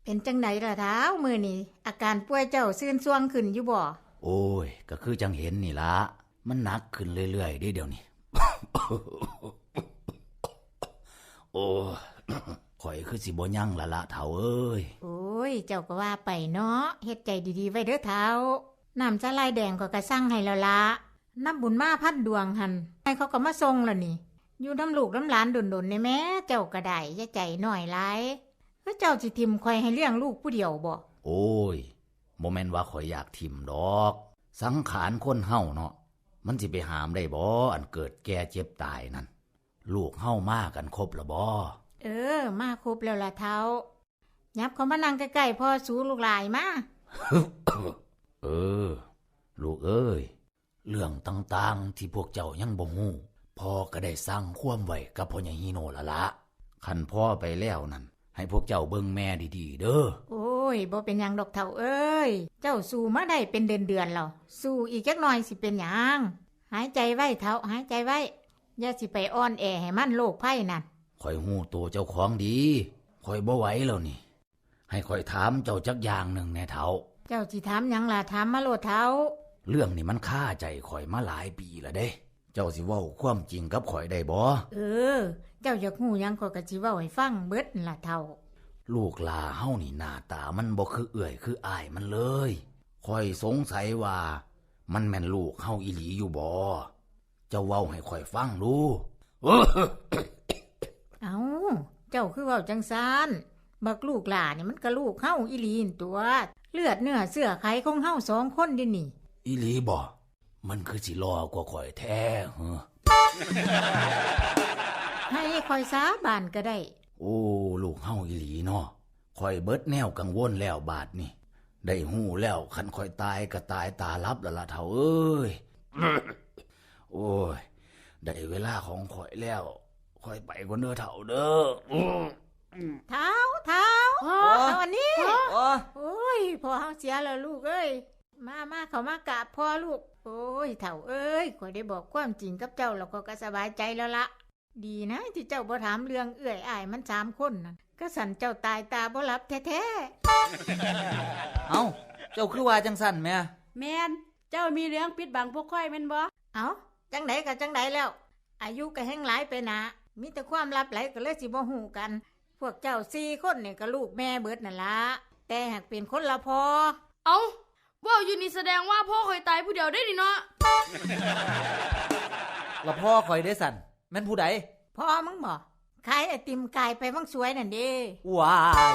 ເປັນຈັ່ງໃດລະທ້າວ? ມື້ນີ້ອາການປ່ວຍເຈົ້າຊືນຊວງຂຶ້ນຢູ່ບໍ່? ໂອ້ຍ ກໍຄືຈັ່ງເຫັນນີ້ລະ, ມັນໜັກຂຶ້ນເລື້ອຍໆເດ້ດຽວນີ້. ໂອ້ ຂ້ອຍຄືຊິບໍ່ຍັງລະລະ ເຖົ້າເອີຍ. ໂອ້ຍ ເຈົ້າກໍວ່າໄປເນາະ, ເຮັດໃຈດີໆໄວ້ເດີເຖົ້າ. ນ້ຳສາຫຼ່າຍແດງຂ້ອຍກໍສັ່ງໃຫ້ແລ້ວລະ, ນຳບຸນມາພັນດວງຫັ້ນ ໃຫ້ເຂົາກໍມາສົ່ງແລ້ວນີ້. ຢູ່ນຳລູກນຳຫຼານດົນໆແດ່ແມ້, ເຈົ້າກໍໄດ້ ຢ່າໃຈນ້ອຍຫຼາຍ. ຄືເຈົ້າຊິຖິ້ມຂ້ອຍໃຫ້ລ້ຽງລູກຜູ້ດຽວບໍ? ໂອ້ຍ ບໍ່ແມ່ນວ່າຂ້ອຍຢາກຖິ້ມດອກ. ສັງຂານຄົນເຮົາເນາະ, ມັນຊິໄປຫ້າມໄດ້ບໍ? ອັນເກີດແກ່ເຈັບຕາຍນັ້ນ, ລູກເຮົາມາກັນຄົບລະບໍ? ເອີ ມາຄົບແລ້ວລະເຖົ້າ. ຫຍັບເຂົ້າມານັ່ງໃກ້ໆພໍ່ສູລູກຫຼ້າ, ມາ. ເອີ ລູກເອີຍ, ເລື່ອງຕ່າງໆທີ່ພວກເຈົ້າຍັງບໍ່ຮູ້, ພໍ່ກໍໄດ້ສັ່ງຄວາມໄວ້ກັບພໍ່ໃຫຍ່ຮີໂນລະລະ. ຄັນພໍ່ໄປແລ້ວນັ້ນ, ໃຫ້ພວກເຈົ້າເບິ່ງແມ່ດີໆເດີ. ໂອ້ຍ ບໍ່ເປັນຫຍັງດອກເຖົ້າເອີຍ, ເຈົ້າສູ້ມາໄດ້ເປັນເດືອນໆແລ້ວ, ສູ້ອີກຈັກໜ່ອຍຊິເປັນຫຍັງ? ຫາຍໃຈໄວເຖົ້າ, ຫາຍໃຈໄວ, ຢ່າຊິໄປອ່ອນແອໃຫ້ມັນໂລກໄພນັ້ນ. ຂ້ອຍຮູ້ໂຕເຈົ້າຂອງດີ, ຂ້ອຍບໍ່ໄຫວແລ້ວນີ້. ໃຫ້ຂ້ອຍຖາມເຈົ້າຈັກຢ່າງໜຶ່ງແດ່ເຖົ້າ. ເຈົ້າຊິຖາມຫຍັງລະ? ຖາມມາໂລດເຖົ້າ. ເລື່ອງນີ້ມັນຄາໃຈຂ້ອຍມາຫຼາຍປີລະເດ້. ເຈົ້າຊິເວົ້າຄວາມຈິງກັບຂ້ອຍໄດ້ບໍ່? ເອີ ເຈົ້າຢາກຮູ້ຫຍັງ ຂ້ອຍກໍຊິເວົ້າໃຫ້ຟັງເບິດນັ້ນລະເຖົ້າ. ລູກຫຼ້າເຮົານີ້ໜ້າຕາມັນບໍ່ຄືເອື້ອຍຄືອ້າຍມັນເລີຍ. ຂ້ອຍສົງໄສວ່າມັນແມ່ນລູກເຮົາອີ່ຫຼີຢູ່ບໍ? ເຈົ້າເວົ້າໃຫ້ຂ້ອຍຟັງດູ. ເອົ້າ ເຈົ້າຄືເວົ້າຈັ່ງຊັ້ນ? ບັກລູກຫຼ້ານີ້ມັນກະລູກເຮົາອີ່ຫຼີຫັ້ນຕົວະ, ເລືອດເນື້ອເຊື້ອໄຂຂອງເຮົາສອງຄົນເດນີ້. ອີ່ຫຼີບໍ? ມັນຄືຊິຫຼໍ່ກວ່າຂ້ອຍແທ້ເຫີ? ໃຫ້ຂ້ອຍສາບານກໍໄດ້. ໂອ້ ລູກເຮົາອີ່ຫຼີເນາະ. ຂ້ອຍເບິດແນວກັງວົນແລ້ວບາດນີ້. ໄດ້ຮູ້ແລ້ວ, ຄັນຂ້ອຍຕາຍກໍຕາຍຕາຫຼັບລະລະເຖົ້າເອີຍ. ໂອ້ຍ ໄດ້ເວລາຂອງຂ້ອຍແລ້ວ, ຂ້ອຍໄປກ່ອນເດີເຖົ້າເດີ. ເຖົ້າ ເຖົ້າ ພໍ່ ເຖົ້າອັນນີ້. ໂອ້ຍ ພໍ່ເຮົາເສຍແລ້ວລູກເອີຍ. ມາ ມາ ເຂົ້າມາກາບພໍ່ລູກ. ໂອ້ຍ ເຖົ້າເອີຍ, ຂ້ອຍໄດ້ບອກຄວາມຈິງກັບເຈົ້າແລ້ວ, ຂ້ອຍກໍສະບາຍໃຈແລ້ວລະ. ດີນະທີ່ເຈົ້າບໍ່ຖາມເລື່ອງເອື້ອຍອ້າຍມັນສາມຄົນນັ້ນ, ກະຊັ້ນເຈົ້າຕາຍຕາບໍ່ຫຼັບແທ້ໆ. ເອົ້າ ເຈົ້າຄືວ່າຈັ່ງຊັ້ນແມ? ແມ່ນ, ເຈົ້າມີເລື່ອງປິດບັງພວກຂ້ອຍແມ່ນບໍ່? ເອົ້າ ຈັ່ງໃດກໍຈັ່ງໃດແລ້ວ, ອາຍຸກໍແຮ່ງຫຼາຍໄປໜ້າ, ມີແຕ່ຄວາມລັບໄຫຼກໍເລີຍຊິບໍ່ຮູ້ກັນ. ພວກເຈົ້າສີ່ຄົນນີ້ກໍລູກແມ່ເບິດນັ້ນລະ, ແຕ່ຫາກເປັນຄົນລະພໍ່. ເອົ້າ ເວົ້າຢູ່ນີ້ສະແດງວ່າພໍ່ຂ້ອຍຕາຍຜູ້ດຽວເດ້ນີ້ເນາະ. ລະພໍ່ຂ້ອຍເດ້ຊັ້ນ ແມ່ນຜູ້ໃດ? ພໍ່ມຶງບໍ? ຂາຍໄອຕິມກາຍໄປວັງສວຍນັ້ນເດ້. ວ້າຍ